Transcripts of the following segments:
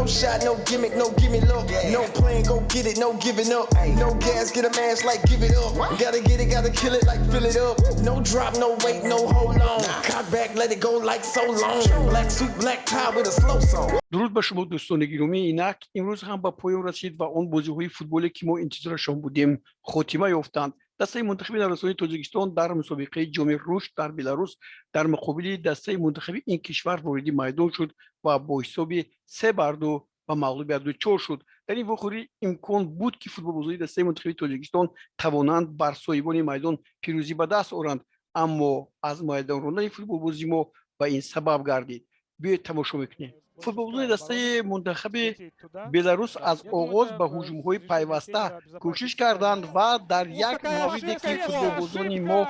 No shot, no gimmick, no gimme look. No plan, go get it, no giving up. No gas, get a mask like give it up. Gotta get it, gotta kill it like fill it up. No drop, no wait, no hold on. Cock back, let it go like so long. Black suit, black tie with a slow song. Дуруд ба шумо, дӯстони гиромӣ. Инак, имрӯз ҳам ба поён расид ва он бозиҳои футболе, ки мо интизорашон будем, хотима ёфтанд. Дастаи мунтахаби наврасони Тоҷикистон дар мусобиқаи Ҷоми Рушд дар Беларус дар муқобили дастаи мунтахаби ин кишвар вориди майдон шуд ва бо ҳисоби 3-2 ба мағлубият дучор шуд. Дар ин вохӯрӣ имкон буд, ки футболбозони дастаи мунтахаби Тоҷикистон тавонанд бар соҳибони майдон пирӯзӣ ба даст оранд, аммо аз майдон рондани футболбози мо ба ин сабаб гардид. Биёед, тамошо мекунем. Футболбозони дастаи мунтахаби Беларус аз оғоз ба ҳуҷумҳои пайваста кӯшиш карданд ва дар як мавриде, ки футболбозони мо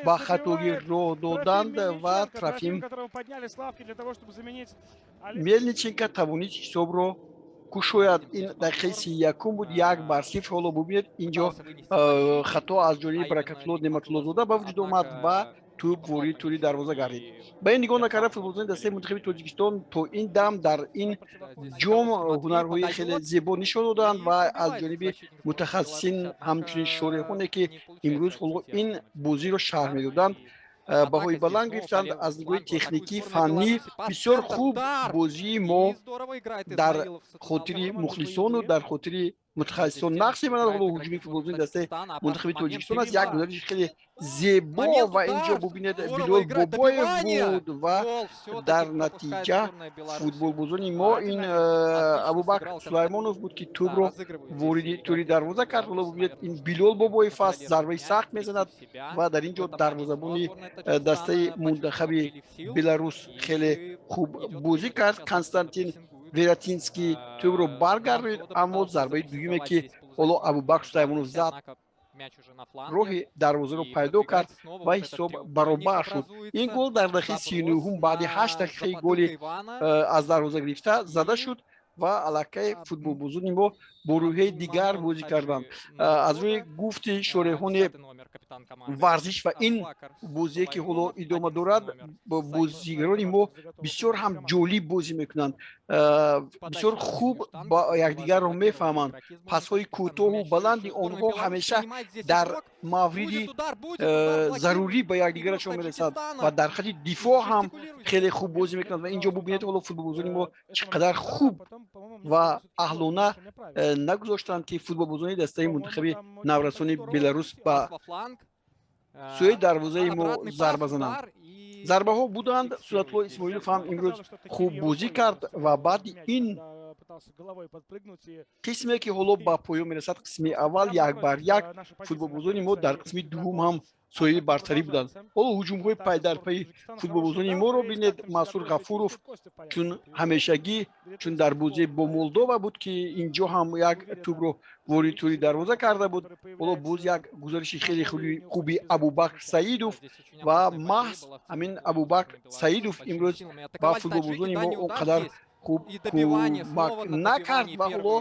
ба хатогӣ роҳ доданд ва Трофим Мелниченко тавонист ҳисобро кушояд. Ин дақиқаи 31-ум буд, 1-0. Ҳоло бубинед, инҷо хато аз ҷониби Баракатулло Неъматуллозода ба вуҷуд омад ва тӯб ворид тӯри дарвоза гардид. Ба ин нигоҳ накарда, футболбозони дастаи мунтахаби Тоҷикистон то ин дам дар ин ҷом ҳунарҳои хеле зебо нишон доданд ва аз ҷониби мутахассисин, ҳамчунин шореҳоне, ки имрӯз ҳоло ин бозиро шарҳ медоданд, баҳои баланд гирифтанд. Аз нигоҳи техникӣ, фаннӣ бисёр хуб бозии мо дар хотири мухлисону дар хотири мутахассисон нақш мебандад. Ҳоло ҳуҷуми футболбозони дастаи мунтахаби Тоҷикистон аст. Як гузариши хеле зебо ва инҷо бубинед, Билол Бобоев буд ва дар натиҷа футболбозони мо, ин Абубакр Сулаймонов буд, ки тӯбро вориди тӯри дарвоза кард. Ҳоло бубинед, ин Билол Бобоев аст, зарбаи сахт мезанад ва дар ин ҷо дарвозабони дастаи мунтахаби Беларус хеле хуб бозӣ кард. Константин Вератинский тӯбро баргардонид, аммо зарбаи дуюме, ки ҳоло Абубакр Сулаймонов зад, роҳи дарвозаро пайдо кард ва ҳисоб баробар шуд. Ин гол дар дақиқаи 39-ум, баъди 8 дақиқаи голи аз дарвоза гирифта зада шуд ва аллакай футболбозони мо бо рӯҳияи дигар бозӣ карданд. Аз рӯи гуфти шореҳони варзиш ва ин бозие, ки ҳоло идома дорад, бозигарони мо бисёр ҳам ҷолиб бозӣ мекунанд, бисёр хуб ба якдигарро мефаҳманд. Пасҳои кӯтоҳу баланди онҳо ҳамеша дар мавриди зарурӣ ба якдигарашон мерасад ва дар хати дифоъ ҳам хеле хуб бозӣ мекунанд. Ва инҷо бубинед, ҳоло футболбозони мо чӣ қадар хуб ва аҳлона нагузоштанд, ки футболбозони дастаи мунтахаби наврасони Беларус ба сӯи дарвозаи мо зарба зананд. Зарбаҳо буданд. Суратулло Исмоилов ҳам имрӯз хуб бозӣ кард ва баъди ин қисме, ки ҳоло ба поён мерасад, қисми аввал 1-1, футболбозони мо дар қисми дуввум ҳам соҳиби бартарӣ буданд. Ҳоло ҳуҷумҳои пайдарпайи футболбозони моро бинед. Мансур Ғафуров, чун ҳамешагӣ, чун дар бозӣ бо Молдова буд, ки инҷо ҳам як тӯбро ворид тӯри дарвоза карда буд. Ҳоло боз як гузариши хеле хуби Абубакр Саидов ва маҳз ҳамин Абубакр Саидов имрӯз ба футболбозони мо он қадар хуб кӯмак накард. Ва ҳоло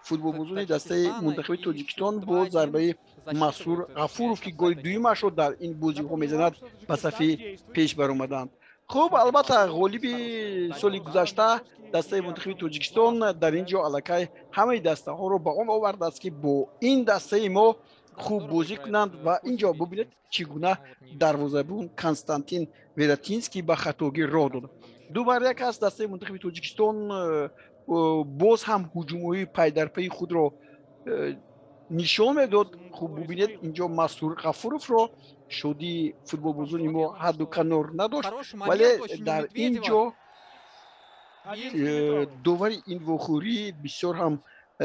футболбозони дастаи мунтахаби Тоҷикистон бо зарбаи Мансур Ғафуров, ки голи дуюмашро дар ин бозиҳо мезанад, ба сафи пеш баромаданд. Хуб, албатта, ғолиби соли гузашта, дастаи мунтахаби Тоҷикистон, дар ин ҷо аллакай ҳамаи дастаҳоро ба он овардааст, ки бо ин дастаи мо хуб бозӣ кунанд. Ва ин ҷо бубинед, чӣ гуна дарвозабон Константин Вератинский ба хатогӣ роҳ дод. 2-1 аст дастаи мунтахаби Тоҷикистон. Боз ҳам ҳуҷумҳои пайдарпайи худро нишон медод. Хуб, бубинед инҷо Мансур Ғафуровро. Шодии футболбозони мо ҳадду канор надошт, вале дар ин ҷо довари ин вохӯрӣ бисёр ҳам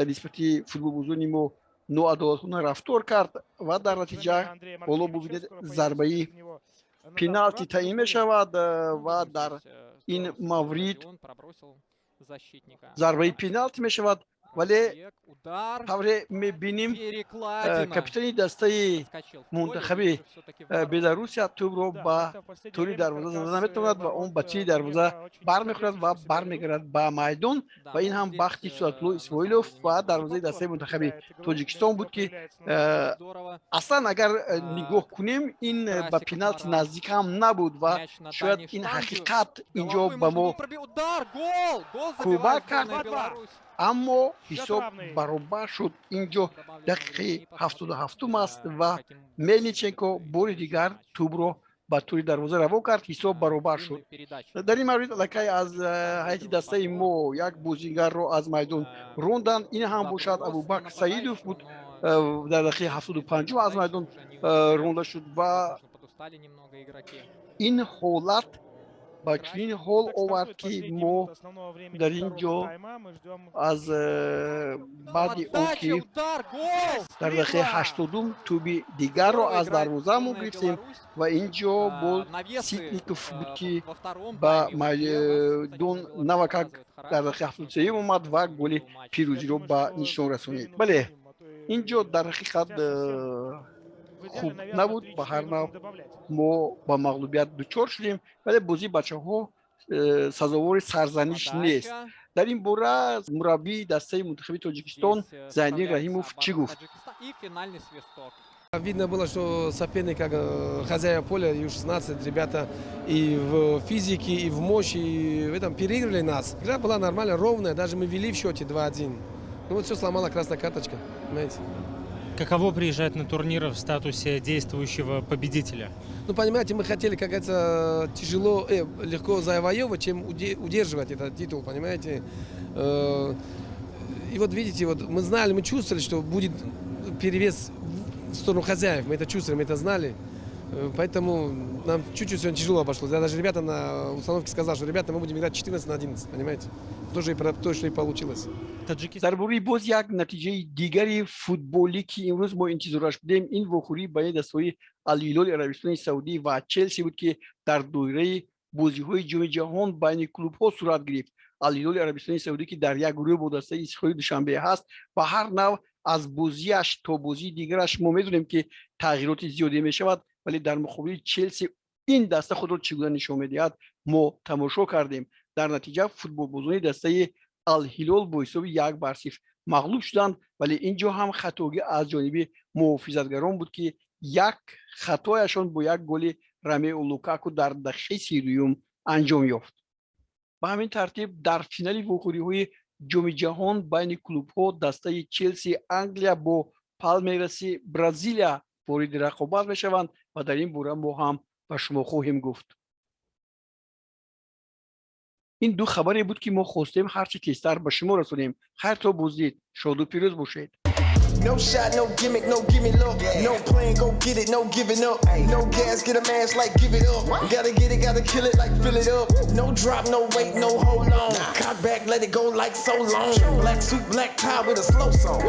нисбати футболбозони мо ноадолатона рафтор кард ва дар натиҷа, ҳоло бубинед, зарбаи пеналти таъин мешавад ва дар ин маврид зарбаи пеналти мешавад. Вале тавре мебинем, капитани дастаи мунтахаби Беларусия тӯбро ба тӯри дарвоза зада наметавонад ва он ба тири дарвоза бармехӯрад ва бармегардад ба майдон. Ва ин ҳам бахти Суратулло Исмоилов ва дарвозаи дастаи мунтахаби Тоҷикистон буд, ки аслан, агар нигоҳ кунем, ин ба пеналти наздик ҳам набуд ва шояд ин ҳақиқат инҷо ба мо кӯмак кард, аммо ҳисоб баробар шуд. Инҷо дақиқаи 77-ум аст ва Мелниченко бори дигар тӯбро ба тӯри дарвоза равон кард, ҳисоб баробар шуд. Дар ин маврид аллакай аз ҳайати дастаи мо як бозигарро аз майдон ронданд. Ин ҳам бошад Абубакр Саидов буд, дар дақиқаи 75-ум аз майдон ронда шуд ва ин ҳолат ба чунин ҳол овард, ки мо дар ин ҷо аз баъди он ки дар дақиқаи 80-ум тӯби дигарро аз дарвоза мо гирифтем ва ин ҷо боз Ситников буд, ки ба майдон навакак дар дақиқаи 73-юм омад ва голи пирӯзиро ба нишон расонид. Бале, ин ҷо дар ҳақиқат хуб набуд. Ба ҳар нав мо ба мағлубият дучор шудем, вале бозии бачаҳо сазовори сарзаниш нест. Дар ин бора мураббии дастаи мунтахаби Тоҷикистон Зайниддин Раҳимов чӣ гуфт? Видно было, что соперник, как хозяева поля, Ю-16, ребята и в физике, и в мощи, и в этом переиграли нас. Игра была нормально, ровная, даже мы вели в счете 2-1. Ну вот, все сломала красная карточка, понимаете. Каково приезжать на турнир в статусе действующего победителя? Ну, понимаете, мы хотели, как говорится, тяжело, легко завоевывать, чем удерживать этот титул, понимаете. И вот видите, вот мы знали, мы чувствовали, что будет перевес в сторону хозяев. Мы это чувствовали, мы это знали. Поэтому нам чуть-чуть сегодня тяжело обошлось. Я даже ребятам на установке сказал, что, ребята, мы будем играть 14 на 11, понимаете? Тоже и то, что и получилось. Дар бораи боз як натиҷаи дигари футболӣ, ки имрӯз мо интизораш будем, ин вохӯрии байни дастаҳои Алҳилоли Арабистони Саудӣ ва Челси буд, ки дар доираи бозиҳои Ҷоми ҷаҳон байни клубҳо сурат гирифт. Алҳилоли Арабистони Саудӣ, ки дар як гурӯҳ бо дастаи Истиқлоли Душанбе ҳаст ва ҳар нав аз бозиаш то бозии дигараш мо медонем, ки тағйироти зиёде мешавад, вале дар муқобили Челси ин даста худро чӣ гуна нишон медиҳад, мо тамошо кардем. Дар натиҷа футболбозони дастаи Алҳилол бо ҳисоби 1-0 мағлуб шуданд, вале ин ҷо ҳам хатогӣ аз ҷониби муҳофизатгарон буд, ки як хатояшон бо як голи Ромео Лукаку дар дақиқаи 32-юм анҷом ёфт. Ба ҳамин тартиб, дар финали вохӯриҳои Ҷоми ҷаҳон байни клубҳо дастаи Челси Англия бо Палмераси Бразилия вориди рақобат мешаванд ва дар ин бора мо ҳам ба шумо хоҳем гуфт. Ин ду хабаре буд, ки мо хостем ҳарчи тезтар ба шумо расонем. Хайр, то боздид, шоду пирӯз бошед. No shot, no gimmick, no gimme look. No plan, go get it, no giving up. No gas, get a mask like give it up. Gotta get it, gotta kill it like fill it up. No drop, no wait, no hold on. Cock back, let it go like so long. Black suit, black tie with a slow song.